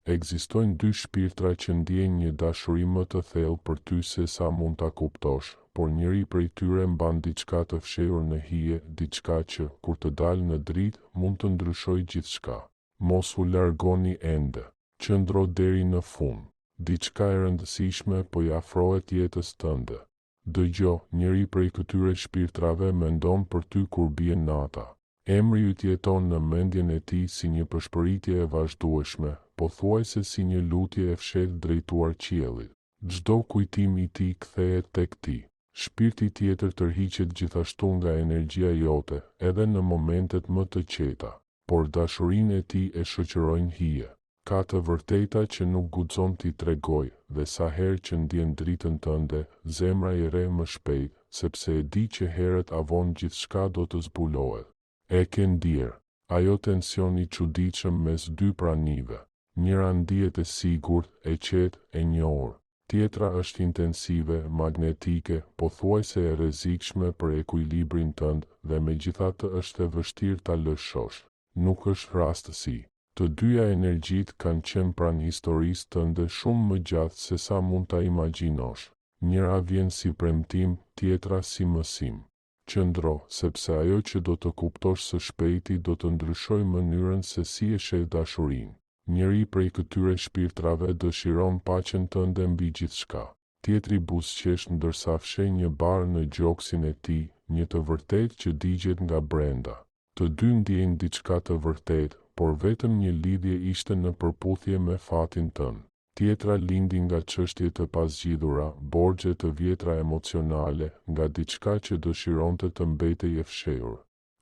Ekzistojnë dy shpirtra që ndiejnë një dashuri më të thellë për ty sesa mund ta kuptosh, por njëri prej tyre mban diçka të fshehur në hije, diçka që, kur të dalë në dritë, mund të ndryshojë gjithçka. Mos u largoni ende. Qëndro deri në fund. Diçka e rëndësishme po i afrohet jetës tënde. Dëgjo, njëri prej këtyre shpirtrave mendon për ty kur bie nata. Emri yt jeton në mendjen e tij si një pëshpëritje e vazhdueshme, pothuajse si një lutje e fshehtë drejtuar qiellit. Çdo kujtim i tij kthehet tek ti. Shpirti tjetër tërhiqet gjithashtu nga energjia jote, edhe në momentet më të qeta. Por dashurinë e tij e shoqërojnë hije. Ka të vërteta që nuk guxon t'i tregojë, dhe sa herë që ndjen dritën tënde, zemra i rreh më shpejt, sepse e di që herët a vonë gjithçka do të zbulohet. E ke ndier. Ajo tension i çuditshëm mes dy pranive. Njëra ndihet e sigurt, e qetë, e njohur. Tjetra është intensive, magnetike, pothuajse e rrezikshme për ekuilibrin tënd dhe megjithatë është e vështirë ta lëshosh. Nuk është rastësi. Të dyja energjitë kanë qenë pranë historisë tënde shumë më gjatë sesa mund ta imagjinosh. Njëra vjen si premtim, tjetra si mësim. Qëndro, sepse ajo që do të kuptosh së shpejti do të ndryshojë mënyrën se si e sheh dashurinë. Njëri prej këtyre shpirtrave dëshiron paqen tënde mbi gjithçka. Tjetri buzëqesh ndërsa fsheh një barrë në gjoksin e tij, një të vërtetë që digjet nga brenda. Të dy ndjejnë diçka të vërtetë, por vetëm një lidhje ishte në përputhje me fatin tënd. Tjetra lindi nga çështje të pazgjidhura, borxhe të vjetra emocionale, nga diçka që dëshironte të mbetej e fshehur.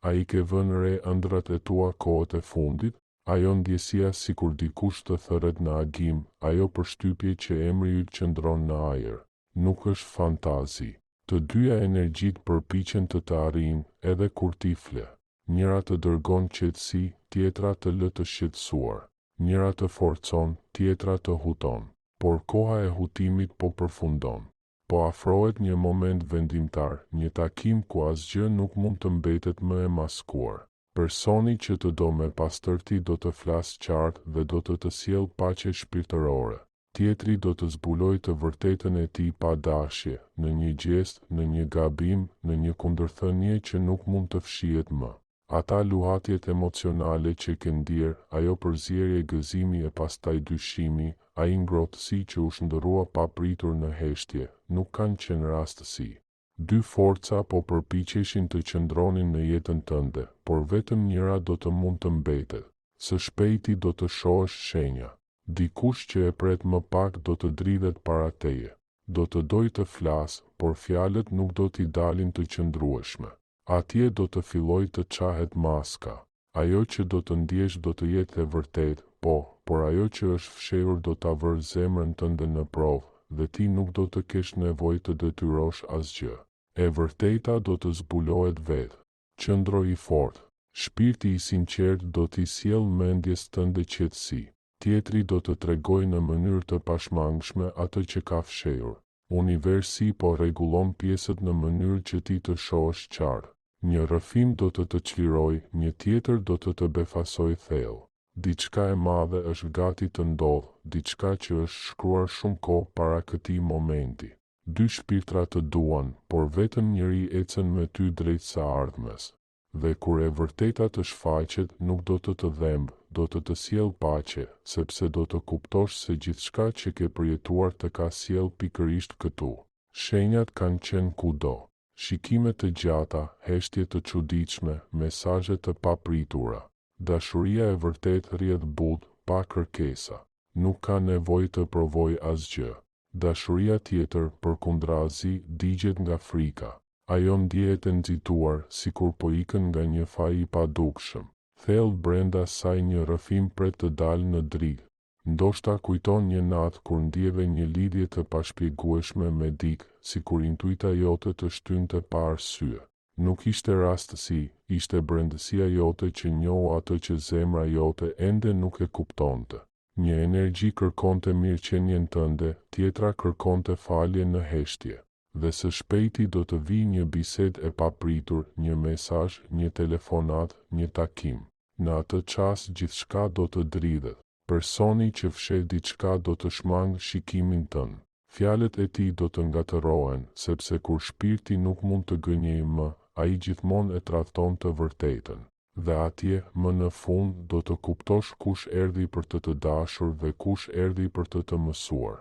A i ke vënë re ëndrrat e tua kohët e fundit? Ajo ndjesia sikur dikush të thërret në agim, ajo përshtypje që emri yt qëndron në ajër. Nuk është fantazi. Të dyja energjitë përpiqen të të arrijnë, edhe kur ti fle. Njëra të dërgon qetësi, tjetra të lë të shqetësuar. Njëra të forcon, tjetra të huton. Por koha e hutimit po përfundon. Po afrohet një moment vendimtar, një takim ku asgjë nuk mund të mbetet më e maskuar. Personi që të do me pastërti do të flasë qartë dhe do të të sjellë paqe shpirtërore. Tjetri do të zbulojë të vërtetën e tij pa dashje, në një gjest, në një gabim, në një kundërthënie që nuk mund të fshihet më. Ata luhatjet emocionale që ke ndier, ajo përzierje gëzimi e pastaj dyshimi, ai ngrohtësi që u shndërrua papritur në heshtje, nuk kanë qenë rastësi. Dy forca po përpiqeshin të qëndronin në jetën tënde, por vetëm njëra do të mund të mbetet. Së shpejti do të shohësh shenja. Dikush që e pret më pak do të dridhet para teje. Do të dojë të flasë, por fjalët nuk do t'i dalin të qëndrueshme. Atje do të fillojë të çahet maska. Ajo që do të ndjesh do të jetë e vërtetë, po, por ajo që është fshehur do ta vërë zemrën tënde në provë, dhe ti nuk do të kesh nevojë të detyrosh asgjë. E vërteta do të zbulohet vetë. Qëndro i fortë. Shpirti i sinqertë do t'i sjellë mendjes tënde qetësi. Tjetri do të tregojë në mënyrë të pashmangshme atë që ka fshehur. Universi po rregullon pjesët në mënyrë që ti të shohësh qartë. Një rrëfim do të të çlirojë, një tjetër do të të befasojë thellë. Diçka e madhe është gati të ndodhë, diçka që është shkruar shumë kohë para këtij momenti. Dy shpirtra të duan, por vetëm njëri ecën me ty drejt së ardhmes. Dhe kur e vërteta të shfaqet, nuk do të të dhembë, do të të sjellë paqe, sepse do të kuptosh se gjithçka që ke përjetuar të ka sjellë pikërisht këtu. Shenjat kanë qenë kudo. Shikime të gjata, heshtje të çuditshme, mesazhe të papritura. Dashuria e vërtetë rrjedh butë, pa kërkesa. Nuk ka nevojë të provojë asgjë. Dashuria tjetër, përkundrazi, digjet nga frika. Ajo ndjehet e nxituar, sikur po ikën nga një faj i padukshëm. Thellë brenda saj një rrëfim pret të dalë në dritë. Ndoshta kujton një natë kur ndjeve një lidhje të pashpjegueshme me dikë, sikur intuita jote të shtynte pa arsye. Nuk ishte rastësi, ishte brendësia jote që njohu atë që zemra jote ende nuk e kuptonte. Një energji kërkonte mirëqenien tënde, tjetra kërkonte falje në heshtje. Dhe së shpejti do të vijë një bisedë e papritur, një mesazh, një telefonatë, një takim. Në atë çast gjithçka do të dridhet. Personi që fsheh diçka do të shmangë shikimin tënd. Fjalët e tij do të ngatërrohen, sepse kur shpirti nuk mund të gënjejë më, ai gjithmonë e tradhton të vërtetën. Dhe atje, më në fund, do të kuptosh kush erdhi për të të dashur dhe kush erdhi për të të mësuar.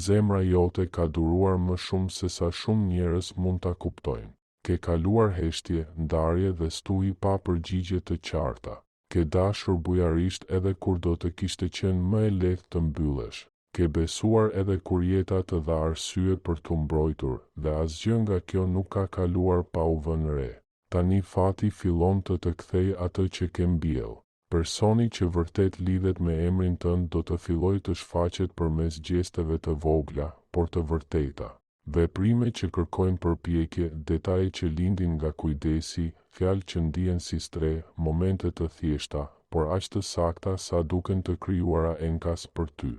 Zemra jote ka duruar më shumë sesa shumë njerëz mund ta kuptojnë. Ke kaluar heshtje, ndarje dhe stuhi pa përgjigje të qarta. Ke dashur bujarisht edhe kur do të kishte qenë më e lehtë të mbyllesh. Ke besuar edhe kur jeta të dha arsye për t'u mbrojtur, dhe asgjë nga kjo nuk ka kaluar pa u vënë re. Tani fati fillon të të kthejë atë që ke mbjellë. Personi që vërtet lidhet me emrin tënd do të fillojë të shfaqet përmes gjesteve të vogla, por të vërteta. Veprime që kërkojnë përpjekje, detaje që lindin nga kujdesi, fjalë që ndihen si strehë, momente të thjeshta, por aq të sakta sa duken të krijuara enkas për ty.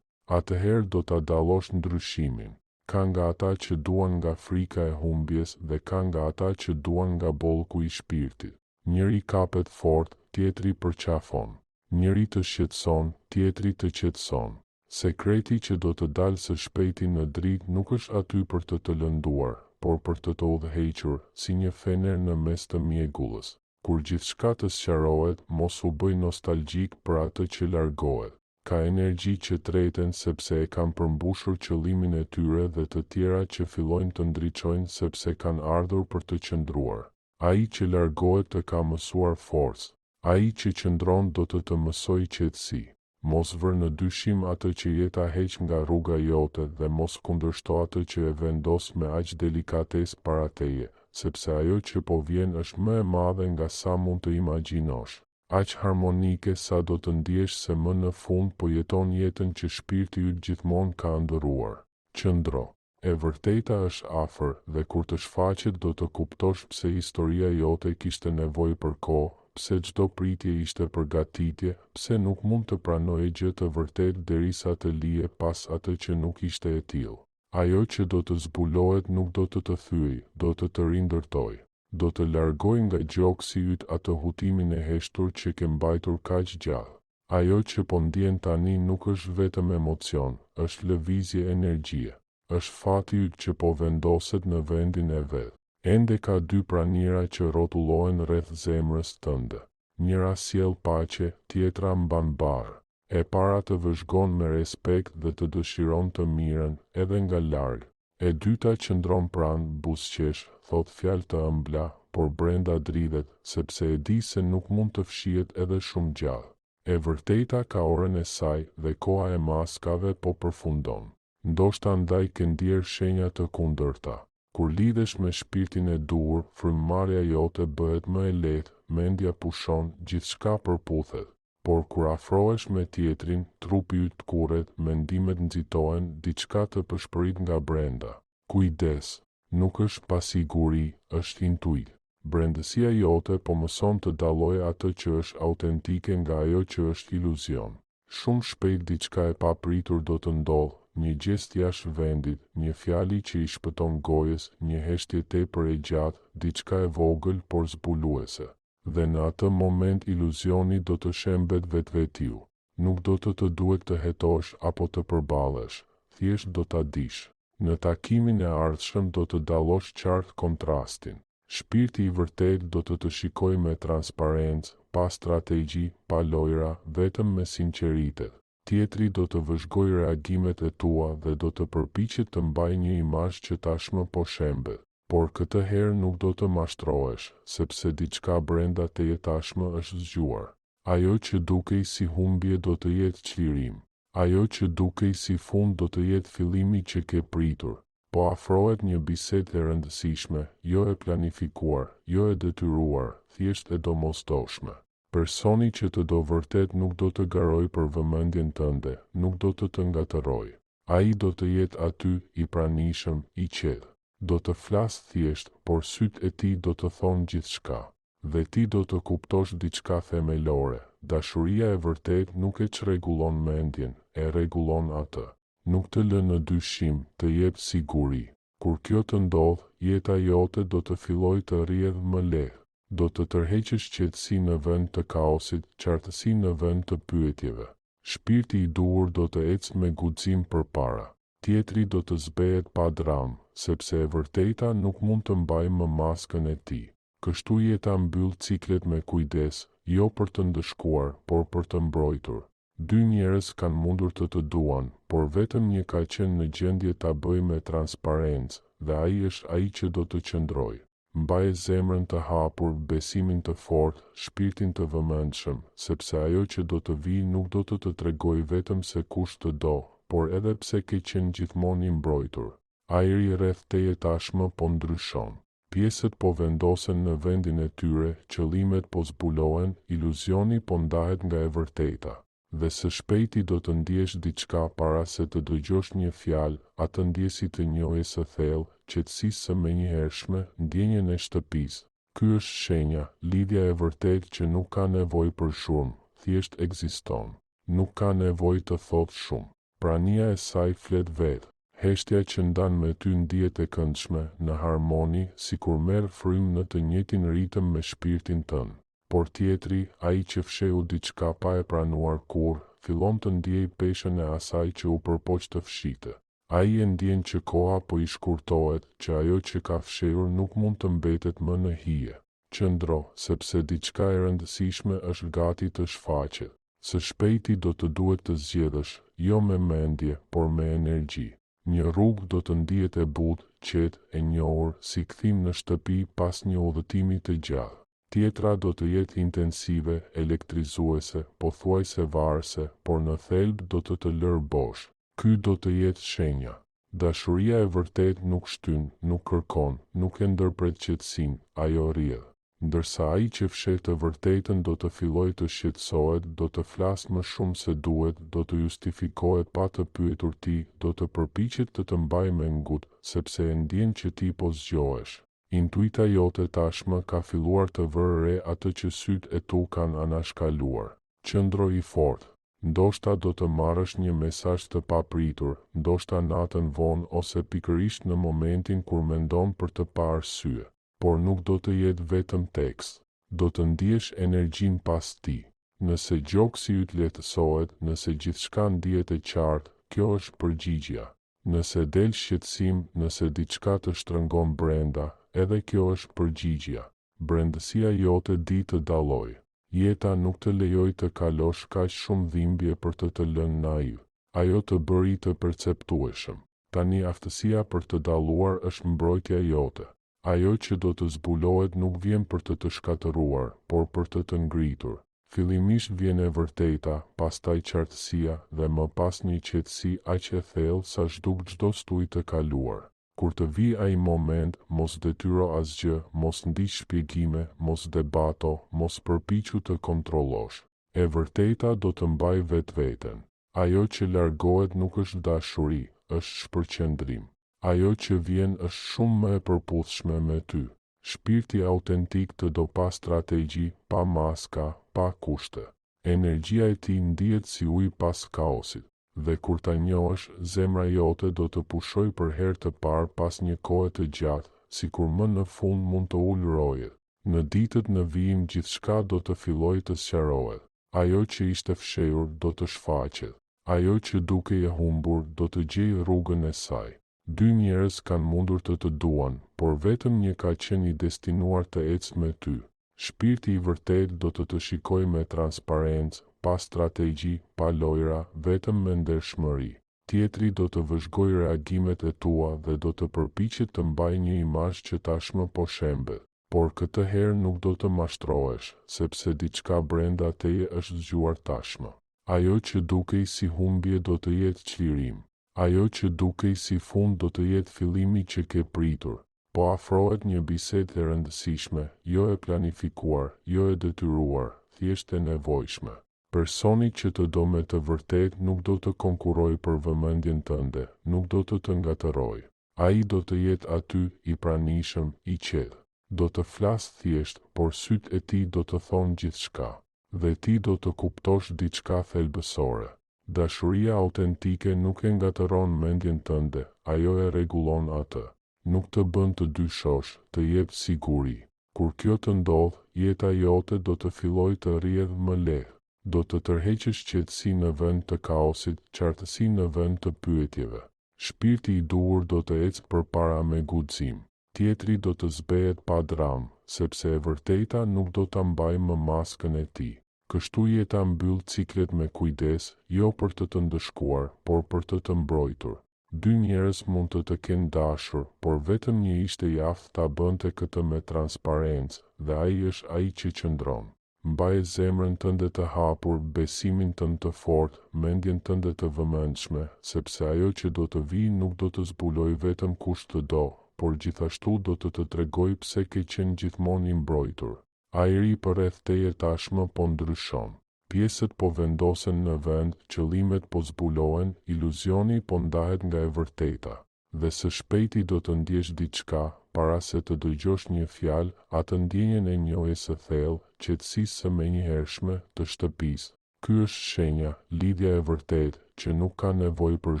Atëherë do ta dallosh ndryshimin. Ka nga ata që duan nga frika e humbjes dhe ka nga ata që duan nga bollëku i shpirtit. Njëri kapet fort, tjetri përqafon. Njëri të shqetëson, tjetri të qetëson. Sekreti që do të dalë së shpejti në dritë nuk është aty për të të lënduar, por për të të udhëhequr, si një fener në mes të mjegullës. Kur gjithçka të sqarohet, mos u bëj nostalgjik për atë që largohet. Ka energji që treten sepse e kanë përmbushur qëllimin e tyre dhe të tjera që fillojnë të ndriçojnë sepse kanë ardhur për të qëndruar. Ai që largohet të ka mësuar forcë. Ai që qëndron do të të mësojë qetësi. Mos vër në dyshim atë që jeta heq nga rruga jote dhe mos kundërshto atë që e vendos me aq delikatesë para teje, sepse ajo që po vjen është më e madhe nga sa mund të imagjinosh. Aq harmonike sa do të ndjesh se më në fund po jeton jetën që shpirti yt gjithmonë ka ëndërruar. Qëndro. E vërteta është afër dhe kur të shfaqet do të kuptosh pse historia jote kishte nevojë për kohë, pse çdo pritje ishte përgatitje, pse nuk mund të pranoje gjë të vërtetë derisa të lije pas atë që nuk ishte e tillë. Ajo që do të zbulohet nuk do të të thyejë, do të të rindërtojë. Do të largojë nga gjoksi yt atë hutimin e heshtur që ke mbajtur kaq gjatë. Ajo që po ndjen tani nuk është vetëm emocion, është lëvizje energjie. Është fati yt që po vendoset në vendin e vet. Ende ka dy pranira që rrotullohen rreth zemrës tënde. Njëra sjell paqe, tjetra mban barrë. E para të vëzhgon me respekt dhe të dëshiron të mirën, edhe nga larg. E dyta qëndron pranë, buzëqesh, thotë fjalë të ëmbla, por brenda dridhet, sepse e di se nuk mund të fshihet edhe shumë gjatë. E vërteta ka orën e saj dhe koha e maskave po përfundon. Ndoshta ndaj ke ndjerë shenja të kundërta. Kur lidhesh me shpirtin e duhur, frymëmarrja jote bëhet më e lehtë, mendja pushon, gjithçka përputhet. Por kur afrohesh me tjetrin, trupi yt tkurret, mendimet nxitohen, diçka të pëshpërit nga brenda. Kujdes! Nuk është pasiguri, është intuitë. Brendësia jote po mëson të dallojë atë që është autentike nga ajo që është iluzion. Shumë shpejt diçka e papritur do të ndodhë, një gjest jashtë vendit, një fjali që i shpëton gojës, një heshtje tepër e gjatë, diçka e vogël por zbuluese. Dhe në atë moment iluzioni do të shembet vetvetiu. Nuk do të të duhet të hetosh apo të përballesh, thjesht do ta dish. Në takimin e ardhshëm do të dallosh qartë kontrastin. Shpirti i vërtetë do të të shikojë me transparencë, pa strategji, pa lojra, vetëm me sinqeritet. Tjetri do të vëzhgojë reagimet e tua dhe do të përpiqet të mbajë një imazh që tashmë po shembet. Por këtë herë nuk do të mashtrohesh, sepse diçka brenda teje tashmë është zgjuar. Ajo që dukej si humbje do të jetë çlirim. Ajo që dukej si fund do të jetë fillimi që ke pritur. Po afrohet një bisedë e rëndësishme, jo e planifikuar, jo e detyruar, thjesht e domosdoshme. Personi që të do vërtet nuk do të garojë për vëmendjen tënde, nuk do të të ngatërrojë. Ai do të jetë aty, i pranishëm, i qetë. Do të flasë thjesht, por sytë e tij do të thonë gjithçka. Dhe ti do të kuptosh diçka themelore, dashuria e vërtetë nuk e çrregullon mendjen, e rregullon atë. Nuk të lë në dyshim, të jep siguri. Kur kjo të ndodhë, jeta jote do të fillojë të rrjedhë më lehtë. Do të tërheqësh qetësi në vend të kaosit, qartësi në vend të pyetjeve. Shpirti i duhur do të ecë me guxim përpara. Tjetri do të zbehet pa dramë, sepse e vërteta nuk mund të mbajë më maskën e tij. Kështu jeta mbyll ciklet me kujdes, jo për të ndëshkuar, por për të mbrojtur. Dy njerëz kanë mundur të të duan, por vetëm një ka qenë në gjendje ta bëjë me transparencë, dhe ai është ai që do të qëndrojë. Mbaje zemrën të hapur, besimin të fortë, shpirtin të vëmendshëm, sepse ajo që do të vijë nuk do të të tregojë vetëm se kush të do, por edhe pse ke qenë gjithmonë i mbrojtur. Ajri rreth teje tashmë po ndryshon. Pjesët po vendosen në vendin e tyre, qëllimet po zbulohen, iluzioni po ndahet nga e vërteta. Dhe së shpejti do të ndjesh diçka para se të dëgjosh një fjalë, atë ndjesi të njohjes së thellë, qetësisë së menjëhershme, ndjenjën e shtëpisë. Ky është shenja, lidhja e vërtetë që nuk ka nevojë për zhurmë, thjesht ekziston. Nuk ka nevojë të thotë shumë. Prania e saj flet vetë. Heshtja që ndan me ty ndihet e këndshme, në harmoni, sikur merr frymë në të njëjtin ritëm me shpirtin tënd. Por tjetri, ai që fshehu diçka pa e pranuar kurrë, fillon të ndiejë peshën e asaj që u përpoq të fshihte. Ai e ndjen që koha po i shkurtohet, që ajo që ka fshehur nuk mund të mbetet më në hije. Qëndro, sepse diçka e rëndësishme është gati të shfaqet. Së shpejti do të duhet të zgjedhësh, jo me mendje, por me energji. Një rrugë do të ndihet e butë, qetë, e njohur, si kthim në shtëpi pas një udhëtimi të gjatë. Tjetra do të jetë intensive, elektrizuese, pothuajse varëse, por në thelb do të të lërë bosh. Ky do të jetë shenja. Dashuria e vërtetë nuk shtyn, nuk kërkon, nuk e ndërpret qetësinë, ajo rrjedh. Ndërsa ai që fsheh të vërtetën do të fillojë të shqetësohet, do të flasë më shumë se duhet, do të justifikohet pa të pyetur ti, do të përpiqet të të mbajë me ngut, sepse e ndjen që ti po zgjohesh. Intuita jote tashmë ka filluar të vërë re atë që sytë e tu kanë anashkaluar. Qëndro i fortë. Ndoshta do të marrësh një mesazh të papritur, ndoshta natën vonë ose pikërisht në momentin kur mendon për të pa arsye. Por nuk do të jetë vetëm tekst. Do të ndiesh energjinë pas tij. Nëse gjoksi yt lehtësohet, nëse gjithçka ndihet e qartë, kjo është përgjigjja. Nëse del shqetësim, nëse diçka të shtrëngon brenda, edhe kjo është përgjigjja. Brendësia jote di të dallojë. Jeta nuk të lejoi të kalosh kaq shumë dhimbje për të të lënë naiv. Ajo të bëri të perceptueshëm. Tani aftësia për të dalluar është mbrojtja jote. Ajo që do të zbulohet nuk vjen për të të shkatërruar, por për të të ngritur. Fillimisht vjen e vërteta, pastaj qartësia, dhe më pas një qetësi aq e thellë sa zhduk çdo stuhi të kaluar. Kur të vijë ai moment, mos detyro asgjë, mos ndiq shpjegime, mos debato, mos përpiqu të kontrollosh. E vërteta do të mbajë vetveten. Ajo që largohet nuk është dashuri, është shpërqendrim. Ajo që vjen është shumë më e përputhshme me ty. Shpirti autentik të do pa strategji, pa maska, pa kushte. Energjia e tij ndihet si ujë pas kaosit. Dhe kur ta njohësh, zemra jote do të pushojë për herë të parë pas një kohe të gjatë, sikur më në fund mund të ulë rojet. Në ditët në vijim gjithçka do të fillojë të sqarohet. Ajo që ishte fshehur do të shfaqet. Ajo që dukej e humbur do të gjejë rrugën e saj. Dy njerëz kanë mundur të të duan, por vetëm një ka qenë i destinuar të ecë me ty. Shpirti i vërtetë do të të shikojë me transparencë, pa strategji, pa lojra, vetëm me ndershmëri. Tjetri do të vëzhgojë reagimet e tua dhe do të përpiqet të mbajë një imazh që tashmë po shembet. Por këtë herë nuk do të mashtrohesh, sepse diçka brenda teje është zgjuar tashmë. Ajo që dukej si humbje do të jetë çlirim. Ajo që dukej si fund do të jetë fillimi që ke pritur. Po afrohet një bisedë e rëndësishme, jo e planifikuar, jo e detyruar, thjesht e nevojshme. Personi që të do me të vërtetë nuk do të konkurrojë për vëmendjen tënde, nuk do të të ngatërrojë. Ai do të jetë aty, i pranishëm, i qetë. Do të flasë thjesht, por sytë e tij do të thonë gjithçka. Dhe ti do të kuptosh diçka thelbësore. Dashuria autentike nuk e ngatërron mendjen tënde, ajo e rregullon atë. Nuk të bën të dyshosh, të jep siguri. Kur kjo të ndodhë, jeta jote do të fillojë të rrjedhë më lehtë. Do të tërheqësh qetësi në vend të kaosit, qartësi në vend të pyetjeve. Shpirti i duhur do të ecë përpara me guxim. Tjetri do të zbehet pa dramë, sepse e vërteta nuk do ta mbajë më maskën e tij. Kështu jeta mbyll ciklet me kujdes, jo për të të ndëshkuar, por për të të mbrojtur. Dy njerëz mund të të kenë dashur, por vetëm një ishte i aftë ta bënte këtë me transparencë, dhe ai është ai që qëndron. Mbaje zemrën tënde të hapur, besimin tënd të fortë, mendjen tënde të vëmendshme, sepse ajo që do të vijë nuk do të zbulojë vetëm kush të do, por gjithashtu do të të tregojë pse ke qenë gjithmonë i mbrojtur. Ajri përreth teje tashmë po ndryshon. Pjesët po vendosen në vend, qëllimet po zbulohen, iluzioni po ndahet nga e vërteta. Dhe së shpejti do të ndjesh diçka, para se të dëgjosh një fjalë, atë ndjenjën e njohjes së thellë, qetësisë së menjëhershme, të shtëpisë. Ky është shenja, lidhja e vërtetë, që nuk ka nevojë për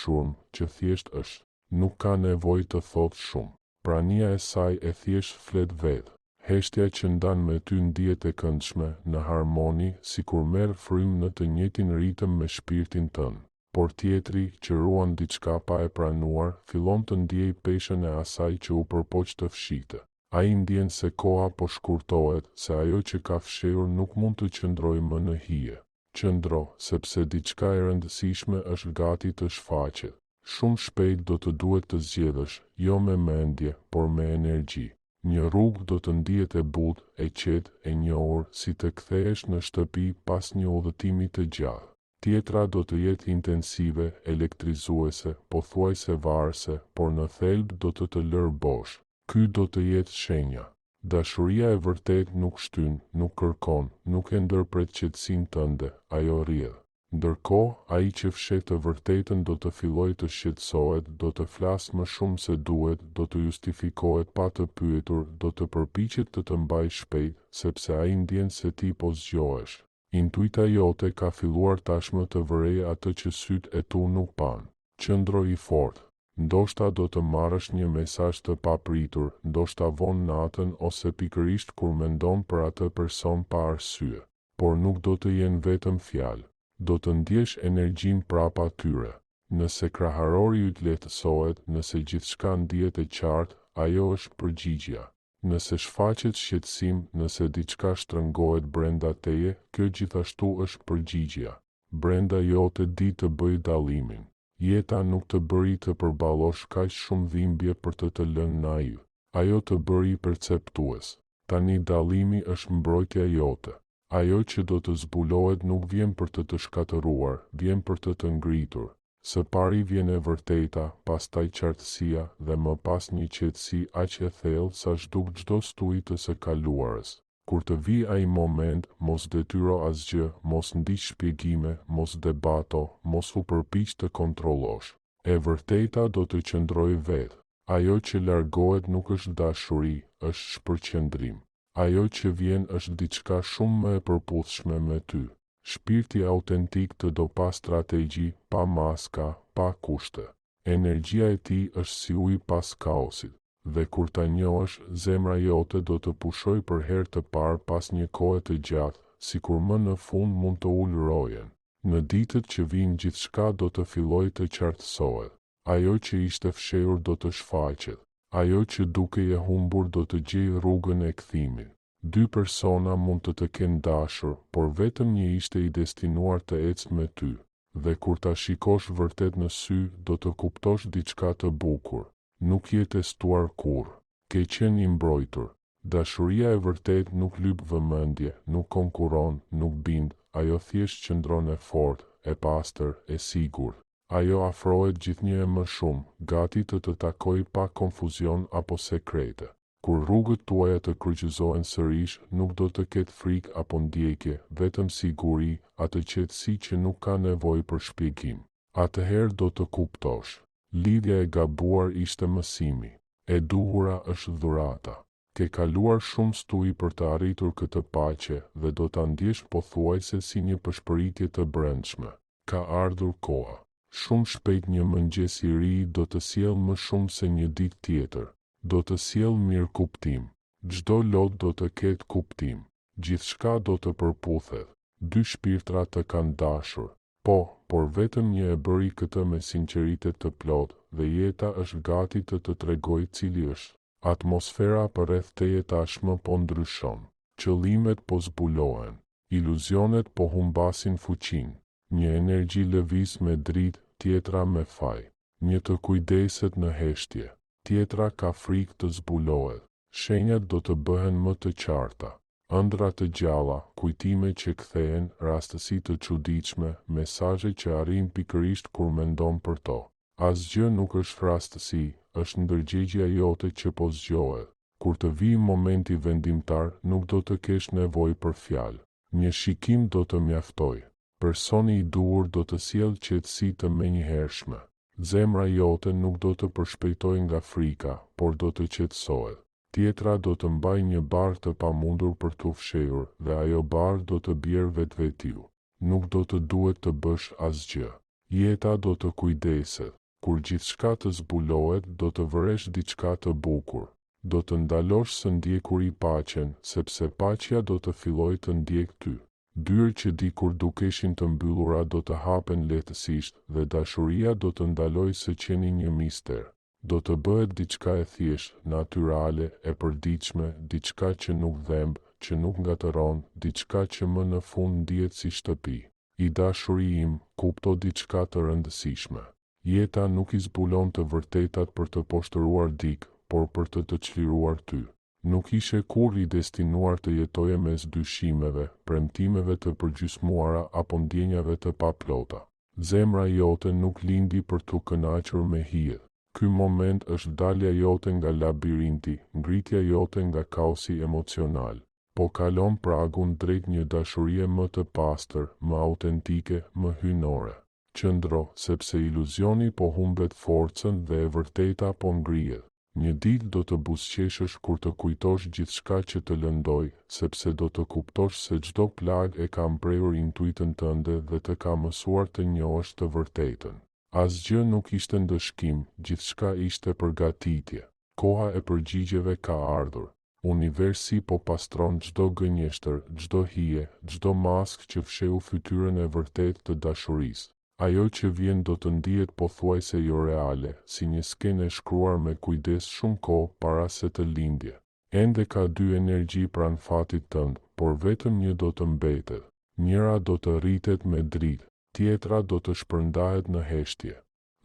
zhurmë, që thjesht është. Nuk ka nevojë të thotë shumë. Prania e saj e thjeshtë flet vetë. Heshtja që ndan me ty ndihet e këndshme, në harmoni, sikur merr frymë në të njëjtin ritëm me shpirtin tënd. Por tjetri, që ruan diçka pa e pranuar, fillon të ndiejë peshën e asaj që u përpoq të fshihte. Ai ndjen se koha po shkurtohet, se ajo që ka fshehur nuk mund të qëndrojë më në hije. Qëndro, sepse diçka e rëndësishme është gati të shfaqet. Shumë shpejt do të duhet të zgjedhësh, jo me mendje, por me energji. Një rrugë do të ndihet e butë, e qetë, e njohur, si të kthehesh në shtëpi pas një udhëtimi të gjatë. Tjetra do të jetë intensive, elektrizuese, pothuajse varëse, por në thelb do të të lërë bosh. Ky do të jetë shenja. Dashuria e vërtetë nuk shtyn, nuk kërkon, nuk e ndërpret qetësinë tënde, ajo rrjedh. Ndërkohë, ai që fsheh të vërtetën do të fillojë të shqetësohet, do të flasë më shumë se duhet, do të justifikohet pa të pyetur, do të përpiqet të të mbajë shpejt, sepse ai ndjen se ti po zgjohesh. Intuita jote ka filluar tashmë të vërejë atë që sytë e tu nuk panë. Qëndro i fortë. Ndoshta do të marrësh një mesazh të papritur, ndoshta vonë natën ose pikërisht kur mendon për atë person pa arsye. Por nuk do të jenë vetëm fjalë. Do të ndjesh energjinë prapa tyre. Nëse kraharori yt lehtësohet, nëse gjithçka ndihet e qartë, ajo është përgjigjja. Nëse shfaqet shqetësim, nëse diçka shtrëngohet brenda teje, kjo gjithashtu është përgjigjja. Brenda jote di të bëjë dallimin. Jeta nuk të bëri të përballosh kaq shumë dhimbje për të të lënë naiv. Ajo të bëri perceptues. Tani dallimi është mbrojtja jote. Ajo që do të zbulohet nuk vjen për të të shkatërruar, vjen për të të ngritur. Së pari vjen e vërteta, pastaj qartësia, dhe më pas një qetësi aq e thellë sa zhduk çdo stuhi të së kaluarës. Kur të vijë ai moment, mos detyro asgjë, mos ndiq shpjegime, mos debato, mos u përpiq të kontrollosh. E vërteta do të qëndrojë vetë. Ajo që largohet nuk është dashuri, është shpërqendrim. Ajo që vjen është diçka shumë më e përputhshme me ty. Shpirti autentik të do pa strategji, pa maska, pa kushte. Energjia e tij është si uji pas kaosit. Dhe kur ta njohësh, zemra jote do të pushojë për herë të parë pas një kohe të gjatë, sikur më në fund mund të ulë rojen. Në ditët që vijnë gjithçka do të fillojë të qartësohet. Ajo që ishte fshehur do të shfaqet. Ajo që dukej e humbur do të gjejë rrugën e kthimit. Dy persona mund të të kenë dashur, por vetëm një ishte i destinuar të ecë me ty. Dhe kur ta shikosh vërtet në sy, do të kuptosh diçka të bukur. Nuk je testuar kurrë. Ke qenë i mbrojtur. Dashuria e vërtetë nuk lyp vëmendje, nuk konkurron, nuk bind, ajo thjesht qëndron e fortë, e pastër, e sigurt. Ajo afrohet gjithnjë e më shumë, gati të të takojë pa konfuzion apo sekrete. Kur rrugët tuaja të kryqëzohen sërish, nuk do të ketë frikë apo ndjekje, vetëm siguri, atë qetësi që nuk ka nevojë për shpjegim. Atëherë do të kuptosh. Lidhja e gabuar ishte mësimi. E duhura është dhurata. Ke kaluar shumë stuhi për të arritur këtë paqe dhe do ta ndjesh pothuajse si një pëshpëritje të brendshme. Ka ardhur koha. Shumë shpejt një mëngjes i ri do të sjellë më shumë se një ditë tjetër. Do të sjellë mirëkuptim. Çdo lot do të ketë kuptim. Gjithçka do të përputhet. Dy shpirtra të kanë dashur. Po, por vetëm një e bëri këtë me sinqeritet të plotë, dhe jeta është gati të të tregojë cili është. Atmosfera përreth teje tashmë po ndryshon. Qëllimet po zbulohen. Iluzionet po humbasin fuqinë. Një energji lëviz me dritë, tjetra me faj. Një të kujdeset në heshtje. Tjetra ka frikë të zbulohet. Shenjat do të bëhen më të qarta. Ëndrra të gjalla, kujtime që kthehen, rastësi të çuditshme, mesazhe që arrijnë pikërisht kur mendon për to. Asgjë nuk është rastësi, është ndërgjegjja jote që po zgjohet. Kur të vijë momenti vendimtar, nuk do të kesh nevojë për fjalë. Një shikim do të mjaftojë. Personi i duhur do të sjellë qetësi të menjëhershme. Zemra jote nuk do të përshpejtojë nga frika, por do të qetësohet. Tjetra do të mbajë një barrë të pamundur për t'u fshehur dhe ajo barrë do të bjerë vetvetiu. Nuk do të duhet të bësh asgjë. Jeta do të kujdeset. Kur gjithçka të zbulohet, do të vëresh diçka të bukur. Do të ndalosh së ndjekuri paqen, sepse paqja do të fillojë të ndjekë ty. Dyer që dikur dukeshin të mbyllura do të hapen lehtësisht dhe dashuria do të ndalojë së qeni një mister. Do të bëhet diçka e thjeshtë, natyrale, e përditshme, diçka që nuk dhemb, që nuk ngatërron, diçka që më në fund ndihet si shtëpi. I dashuri im, kupto diçka të rëndësishme. Jeta nuk i zbulon të vërtetat për të poshtëruar dikë, por për të të çliruar ty. Nuk ishe kurrë i destinuar të jetoje mes dyshimeve, premtimeve të përgjysmuara apo ndjenjave të paplota. Zemra jote nuk lindi për t'u kënaqur me hijet. Ky moment është dalja jote nga labirinti, ngritja jote nga kaosi emocional. Po kalon pragun drejt një dashurie më të pastër, më autentike, më hyjnore. Qëndro, sepse iluzioni po humbet forcën dhe e vërteta po ngrihet. Një ditë do të buzëqeshësh kur të kujtosh gjithçka që të lëndoi, sepse do të kuptosh se çdo plagë e ka mprehur intuitën tënde dhe të ka mësuar të njohësh të vërtetën. Asgjë nuk ishte ndëshkim, gjithçka ishte përgatitje. Koha e përgjigjeve ka ardhur. Universi po pastron çdo gënjeshtër, çdo hije, çdo maskë që fshehu fytyrën e vërtetë të dashurisë. Ajo që vjen do të ndihet pothuajse joreale, si një skenë e shkruar me kujdes shumë kohë para se të lindje. Ende ka dy energji pranë fatit tënd, por vetëm një do të mbetet. Njëra do të rritet me dritë. Tjetra do të shpërndahet në heshtje.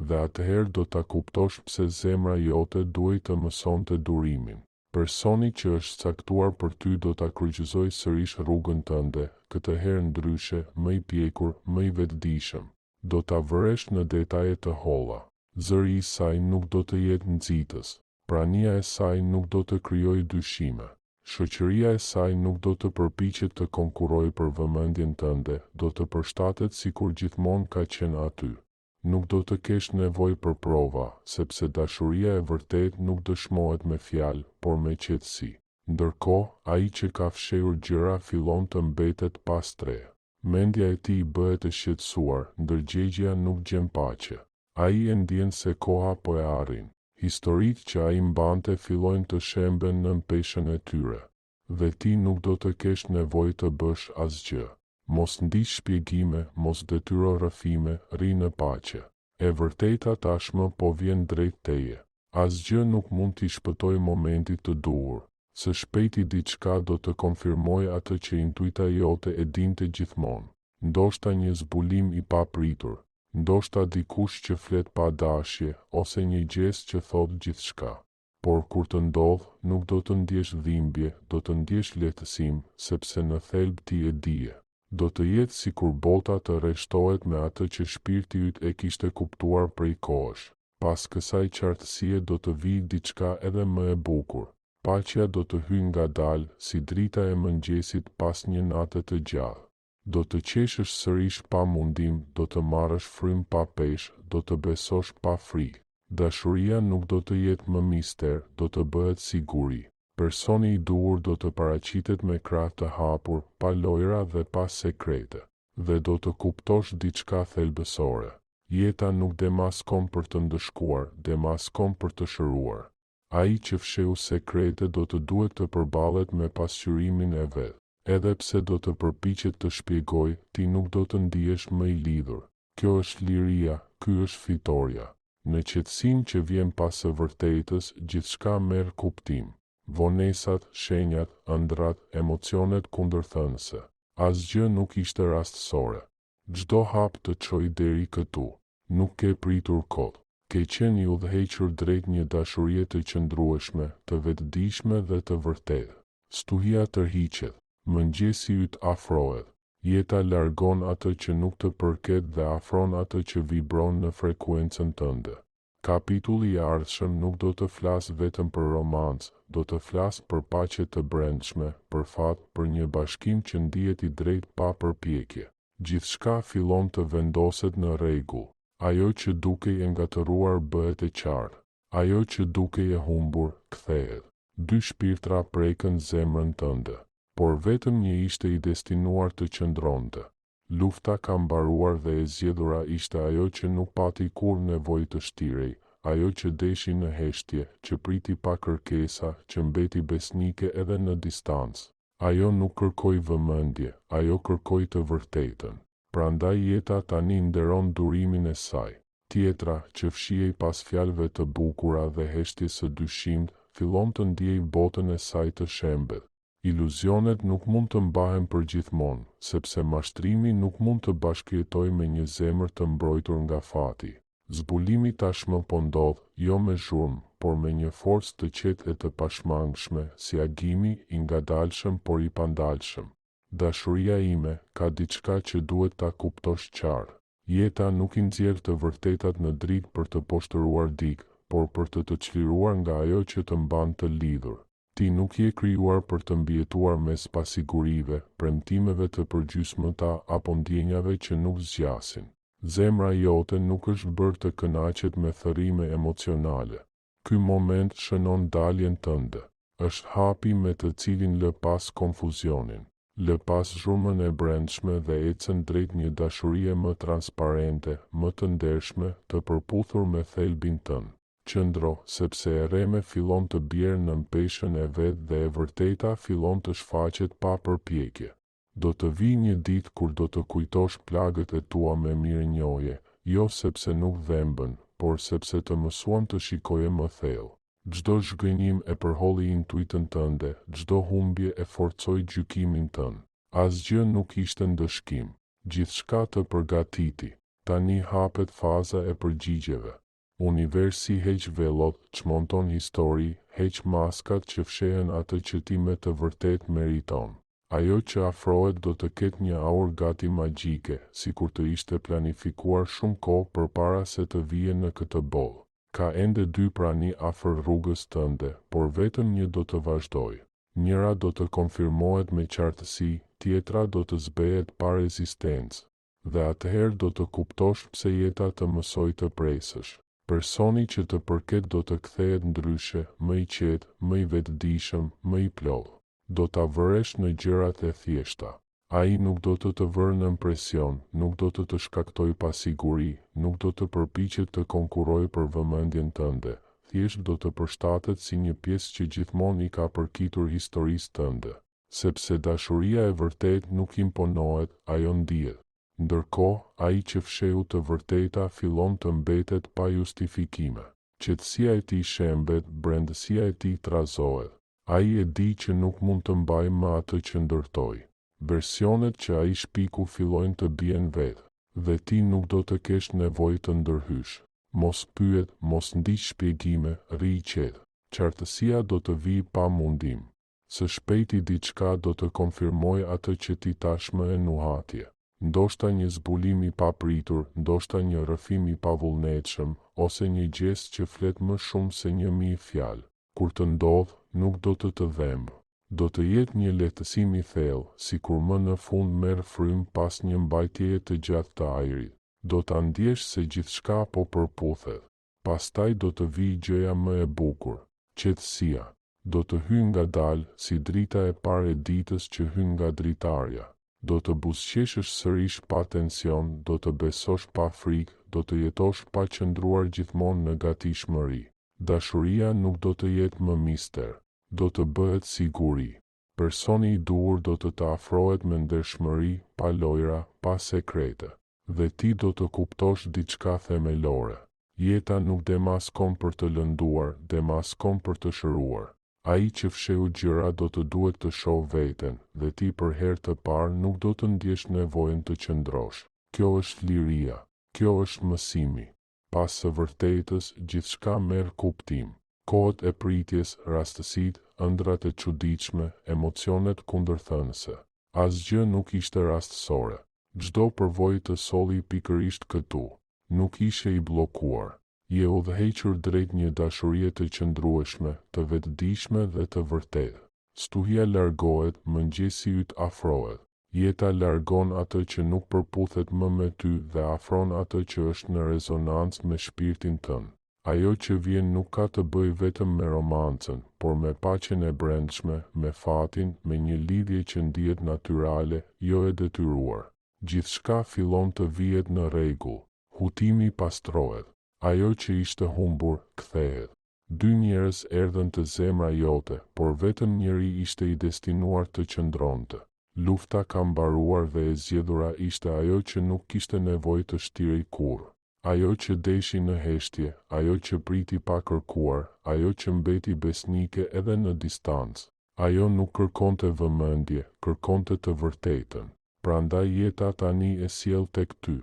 Dhe atëherë do ta kuptosh pse zemra jote duhej të mësonte durimin. Personi që është caktuar për ty do ta kryqëzojë sërish rrugën tënde, këtë herë ndryshe, më i pjekur, më i vetëdijshëm. Do ta vëresh në detaje të holla. Zëri i saj nuk do të jetë nxitës. Prania e saj nuk do të krijojë dyshime. Shoqëria e saj nuk do të përpiqet të konkurrojë për vëmendjen tënde, do të përshtatet sikur gjithmonë ka qenë aty. Nuk do të kesh nevojë për prova, sepse dashuria e vërtetë nuk dëshmohet me fjalë, por me qetësi. Ndërkohë, ai që ka fshehur gjëra fillon të mbetet pa strehë. Mendja e tij bëhet e shqetësuar, ndërgjegjja nuk gjen paqe. Ai e ndjen se koha po e arrin. Historitë që ai mbante fillojnë të shemben nën peshën e tyre. Dhe ti nuk do të kesh nevojë të bësh asgjë. Mos ndiq shpjegime, mos detyro rrëfime, rri në paqe. E vërteta tashmë po vjen drejt teje. Asgjë nuk mund t'i shpëtojë momentit të duhur. Së shpejti diçka do të konfirmojë atë që intuita jote e dinte gjithmonë. Ndoshta një zbulim i papritur. Ndoshta dikush që flet pa dashje, ose një gjest që thotë gjithçka. Por kur të ndodhë, nuk do të ndjesh dhimbje, do të ndjesh lehtësim, sepse në thelb ti e dije. Do të jetë sikur bota të rreshtohet me atë që shpirti yt e kishte kuptuar prej kohësh. Pas kësaj qartësie do të vijë diçka edhe më e bukur. Paqja do të hyjë ngadalë, si drita e mëngjesit pas një nate të gjatë. Do të qeshësh sërish pa mundim, do të marrësh frymë pa peshë, do të besosh pa frikë. Dashuria nuk do të jetë më mister, do të bëhet siguri. Personi i duhur do të paraqitet me krahë të hapur, pa lojra dhe pa sekrete. Dhe do të kuptosh diçka thelbësore. Jeta nuk demaskon për të ndëshkuar, demaskon për të shëruar. Ai që fshehu sekrete do të duhet të përballet me pasqyrimin e vet. Edhe pse do të përpiqet të shpjegojë, ti nuk do të ndihesh më i lidhur. Kjo është liria, ky është fitorja. Në qetësinë që vjen pas së vërtetës, gjithçka merr kuptim. Vonesat, shenjat, ëndrrat, emocionet kundërthënëse. Asgjë nuk ishte rastësore. Çdo hap të çoi deri këtu. Nuk ke pritur kot. Ke qenë i udhëhequr drejt një dashurie të qëndrueshme, të vetëdijshme dhe të vërtetë. Stuhia tërhiqet. Mëngjesi yt afrohet. Jeta largon atë që nuk të përket dhe afron atë që vibron në frekuencën tënde. Kapitulli i ardhshëm nuk do të flasë vetëm për romancë, do të flasë për paqe të brendshme, për fat, për një bashkim që ndihet i drejtë pa përpjekje. Gjithçka fillon të vendoset në rregull. Ajo që dukej e ngatërruar bëhet e qartë. Ajo që dukej e humbur, kthehet. Dy shpirtra prekën zemrën tënde. Por vetëm një ishte i destinuar të qëndronte. Lufta ka mbaruar dhe e zgjedhura ishte ajo që nuk pati kurrë nevojë të shtirej, ajo që deshi në heshtje, që priti pa kërkesa, që mbeti besnike edhe në distancë. Ajo nuk kërkoi vëmendje, ajo kërkoi të vërtetën. Prandaj jeta tani nderon durimin e saj. Tjetra, që fshihej pas fjalëve të bukura dhe heshtjes së dyshimtë, fillon të ndiejë botën e saj të shembet. Iluzionet nuk mund të mbahen përgjithmonë, sepse mashtrimi nuk mund të bashkëjetojë me një zemër të mbrojtur nga fati. Zbulimi tashmë po ndodh, jo me zhurmë, por me një forcë të qetë e të pashmangshme, si agimi, i ngadalshëm por i pandalshëm. Dashuria ime, ka diçka që duhet ta kuptosh qartë. Jeta nuk i nxjerr të vërtetat në dritë për të poshtëruar dikë, por për të të çliruar nga ajo që të mban të lidhur. Ti nuk je krijuar për të mbijetuar mes pasigurive, premtimeve të përgjysmëta apo ndjenjave që nuk zgjasin. Zemra jote nuk është bërë të kënaqet me thërrime emocionale. Ky moment shënon daljen tënde. Është hapi me të cilin lë pas konfuzionin. Lë pas zhurmën e brendshme dhe ecën drejt një dashurie më transparente, më të ndershme, të përputhur me thelbin tënd. Qëndro, sepse e rreme fillon të bjerë nën peshën e vet dhe e vërteta fillon të shfaqet pa përpjekje. Do të vijë një ditë kur do të kujtosh plagët e tua me mirënjohje, jo sepse nuk dhembën, por sepse të mësuan të shikoje më thellë. Çdo zhgënjim e përholli intuitën tënde, çdo humbje e forcoi gjykimin tënd. Asgjë nuk ishte ndëshkim. Gjithçka të përgatiti. Tani hapet faza e përgjigjeve. Universi heq vellot, çmonton histori, heq maskat që fshehën atë që ti me të vërtetë meriton. Ajo që afrohet do të ketë një aurë gati magjike, sikur të ishte planifikuar shumë kohë përpara se të vije në këtë botë. Ka ende dy prani afër rrugës tënde, por vetëm një do të vazhdojë. Njëra do të konfirmohet me qartësi, tjetra do të zbehet pa rezistencë. Dhe atëherë do të kuptosh pse jeta të mësoi të presësh. Personi që të përket do të kthehet ndryshe, më i qetë, më i vetëdijshëm, më i plotë. Do ta vëresh në gjërat e thjeshta. Ai nuk do të të vërë nën presion, nuk do të të shkaktojë pasiguri, nuk do të përpiqet të konkurrojë për vëmendjen tënde, thjesht do të përshtatet si një pjesë që gjithmonë i ka përkitur historisë tënde. Sepse dashuria e vërtetë nuk imponohet, ajo ndihet. Ndërkohë, ai që fshehu të vërteta fillon të mbetet pa justifikime. Qetësia e tij shembet, brendësia e tij trazohet. Ai e di që nuk mund të mbajë më atë që ndërtoi. Versionet që ai shpiku fillojnë të bien vetë. Dhe ti nuk do të kesh nevojë të ndërhysh. Mos pyet, mos ndiq shpjegime, rri i qetë. Qartësia do të vijë pa mundim. Së shpejti diçka do të konfirmojë atë që ti tashmë e nuhatje. Ndoshta një zbulim i papritur, ndoshta një rrëfim i pavullnetshëm, ose një gjest që flet më shumë se 1000 fjalë. Kur të ndodhë, nuk do të të dhembë. Do të jetë një lehtësim i thellë, sikur më në fund merr frymë pas një mbajtjeje të gjatë të ajrit. Do ta ndjesh se gjithçka po përputhet. Pastaj do të vijë gjëja më e bukur. Qetësia. Do të hyjë ngadalë, si drita e parë e ditës që hyn nga dritarja. Do të buzëqeshësh sërish pa tension, do të besosh pa frikë, do të jetosh pa qëndruar gjithmonë në gatishmëri. Dashuria nuk do të jetë më mister. Do të bëhet siguri. Personi i duhur do të të afrohet me ndershmëri, pa lojra, pa sekrete. Dhe ti do të kuptosh diçka themelore. Jeta nuk demaskon për të lënduar, demaskon për të shëruar. Ai që fshehu gjëra do të duhet të shohë veten, dhe ti për herë të parë nuk do të ndjesh nevojën të qëndrosh. Kjo është liria. Kjo është mësimi. Pas së vërtetës, gjithçka merr kuptim. Kohët e pritjes, rastësitë, ëndrrat e çuditshme, emocionet kundërthënëse. Asgjë nuk ishte rastësore. Çdo përvojë të solli pikërisht këtu. Nuk ishe i bllokuar. Je udhëhequr drejt një dashurie të qëndrueshme, të vetëdijshme dhe të vërtetë. Stuhia largohet, mëngjesi yt afrohet. Jeta largon atë që nuk përputhet më me ty dhe afron atë që është në rezonancë me shpirtin tënd. Ajo që vjen nuk ka të bëjë vetëm me romancën, por me paqen e brendshme, me fatin, me një lidhje që ndihet natyrale, jo e detyruar. Gjithçka fillon të vihet në rregull. Hutimi pastrohet. Ajo që ishte humbur, kthehet. Dy njerëz erdhën te zemra jote, por vetëm njëri ishte i destinuar të qëndronte. Lufta ka mbaruar dhe e zgjedhura ishte ajo që nuk kishte nevojë të shtirej kurrë. Ajo që deshi në heshtje, ajo që priti pa kërkuar, ajo që mbeti besnike edhe në distancë. Ajo nuk kërkonte vëmendje, kërkonte të vërtetën. Prandaj jeta tani e sjell tek ty.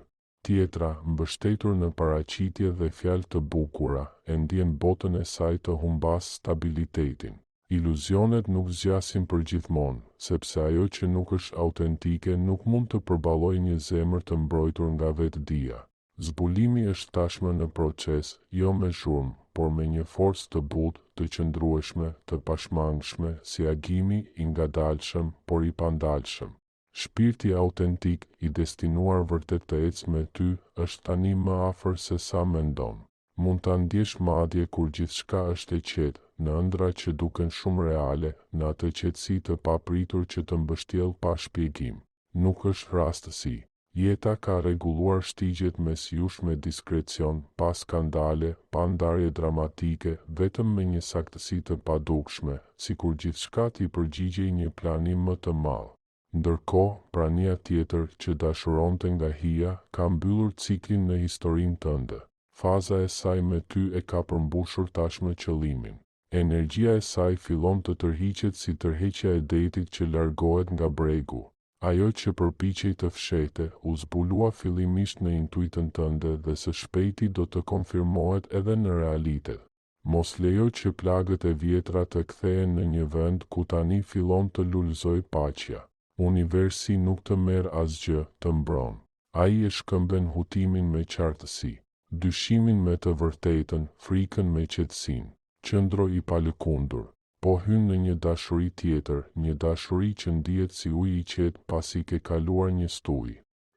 Tjetra, mbështetur në paraqitje dhe fjalë të bukura, e ndjen botën e saj të humbasë stabilitetin. Iluzionet nuk zgjasin përgjithmonë, sepse ajo që nuk është autentike nuk mund të përballojë një zemër të mbrojtur nga vetëdija. Zbulimi është tashmë në proces, jo me zhurmë, por me një forcë të butë, të qëndrueshme, të pashmangshme, si agimi, i ngadalshëm, por i pandalshëm. Shpirti autentik, i destinuar vërtet të ecë me ty, është tani më afër se sa mendon. Mund ta ndjesh madje kur gjithçka është e qetë, në ëndrra që duken shumë reale, në atë qetësi të papritur që të mbështjell pa shpjegim. Nuk është rastësi. Jeta ka rregulluar shtigjet mes jush me diskrecion, pa skandale, pa ndarje dramatike, vetëm me një saktësi të padukshme, sikur gjithçka t'i përgjigjej një plani më të madh. Ndërkohë, prania tjetër, që dashuronte nga hija, ka mbyllur ciklin në historinë tënde. Faza e saj me ty e ka përmbushur tashmë qëllimin. Energjia e saj fillon të tërhiqet si tërheqja e detit që largohet nga bregu. Ajo që përpiqej të fshehte, u zbulua fillimisht në intuitën tënde dhe së shpejti do të konfirmohet edhe në realitet. Mos lejo që plagët e vjetra të kthehen në një vend ku tani fillon të lulëzojë paqja. Universi nuk të merr asgjë, të mbron. Ai e shkëmben hutimin me qartësi. Dyshimin me të vërtetën, frikën me qetësinë. Qëndro i palëkundur. Po hyn në një dashuri tjetër, një dashuri që ndihet si ujë i qetë pasi ke kaluar një stuhi.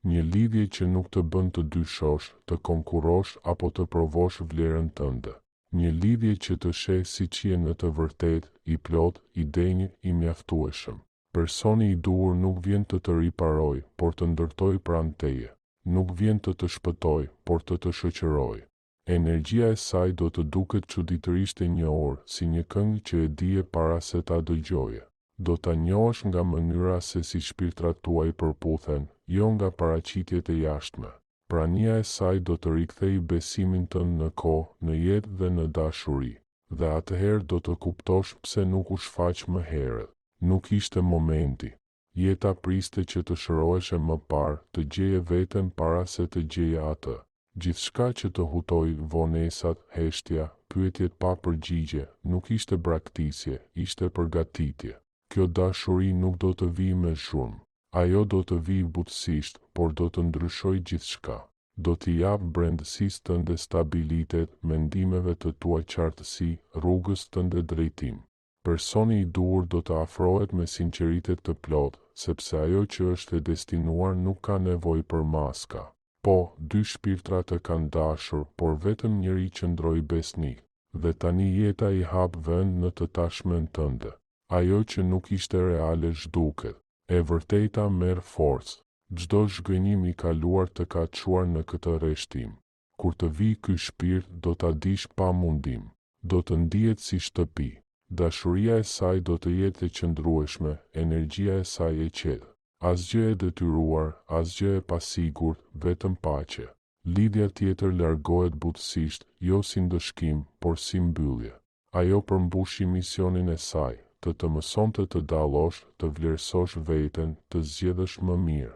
Një lidhje që nuk të bën të dyshosh, të konkurrosh apo të provosh vlerën tënde. Një lidhje që të sheh siç je në të vërtetë, i plotë, i denjë, i mjaftueshëm. Personi i duhur nuk vjen të të riparojë, por të ndërtojë pranë teje. Nuk vjen të të shpëtojë, por të të shoqërojë. Energjia e saj do të duket çuditërisht e njohur, si një këngë që e dije para se ta dëgjoje. Do ta njohësh nga mënyra se si shpirtrat tuaj përputhen, jo nga paraqitjet e jashtme. Prania e saj do të rikthejë besimin tënd në kohë, në jetë dhe në dashuri. Dhe atëherë do të kuptosh pse nuk u shfaq më herët. Nuk ishte momenti. Jeta priste që të shëroheshe më parë, të gjeje veten para se të gjeje atë. Gjithçka që të hutoi, vonesat, heshtja, pyetjet pa përgjigje, nuk ishte braktisje, ishte përgatitje. Kjo dashuri nuk do të vijë me zhurmë. Ajo do të vijë butësisht, por do të ndryshojë gjithçka. Do t'i japë brendësisë tënde stabilitet, mendimeve të tua qartësi, rrugës tënde drejtim. Personi i duhur do të afrohet me sinqeritet të plotë, sepse ajo që është e destinuar nuk ka nevojë për maska. Po, dy shpirtra të kanë dashur, por vetëm njëri qëndroi besnik. Dhe tani jeta i hap vend në të tashmen tënde. Ajo që nuk ishte reale zhduket. E vërteta merr forcë. Çdo zhgënjim i kaluar të ka çuar në këtë rreshtim. Kur të vijë ky shpirt, do ta dish pa mundim. Do të ndihet si shtëpi. Dashuria e saj do të jetë e qëndrueshme, energjia e saj e qetë. Asgjë e detyruar, asgjë e pasigurt, vetëm paqe. Lidhja tjetër largohet butësisht, jo si ndëshkim, por si mbyllje. Ajo përmbushi misionin e saj, të të mësonte të dallosh, të vlerësosh veten, të zgjedhësh më mirë.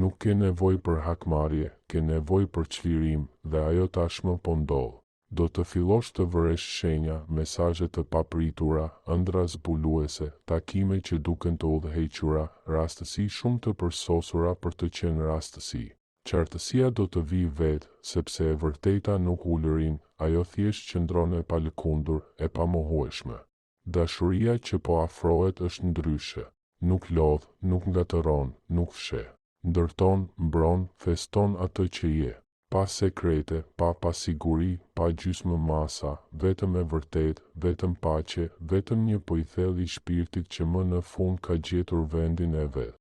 Nuk ke nevojë për hakmarrje, ke nevojë për çlirim, dhe ajo tashmë po ndodh. Do të fillosh të vëresh shenja, mesazhe të papritura, ëndrra zbuluese, takime që duken të udhëhequra, rastësi shumë të përsosura për të qenë rastësi. Qartësia do të vijë vetë, sepse e vërteta nuk ulërin, ajo thjesht qëndron e palëkundur, e pamohueshme. Dashuria që po afrohet është ndryshe. Nuk lodh, nuk ngatërron, nuk fsheh. Ndërton, mbron, feston atë që je. Pa sekrete, pa pasiguri, pa gjysmë masa, vetëm e vërtetë, vetëm paqe, vetëm një po i thellë i shpirtit që më në fund ka gjetur vendin e vet.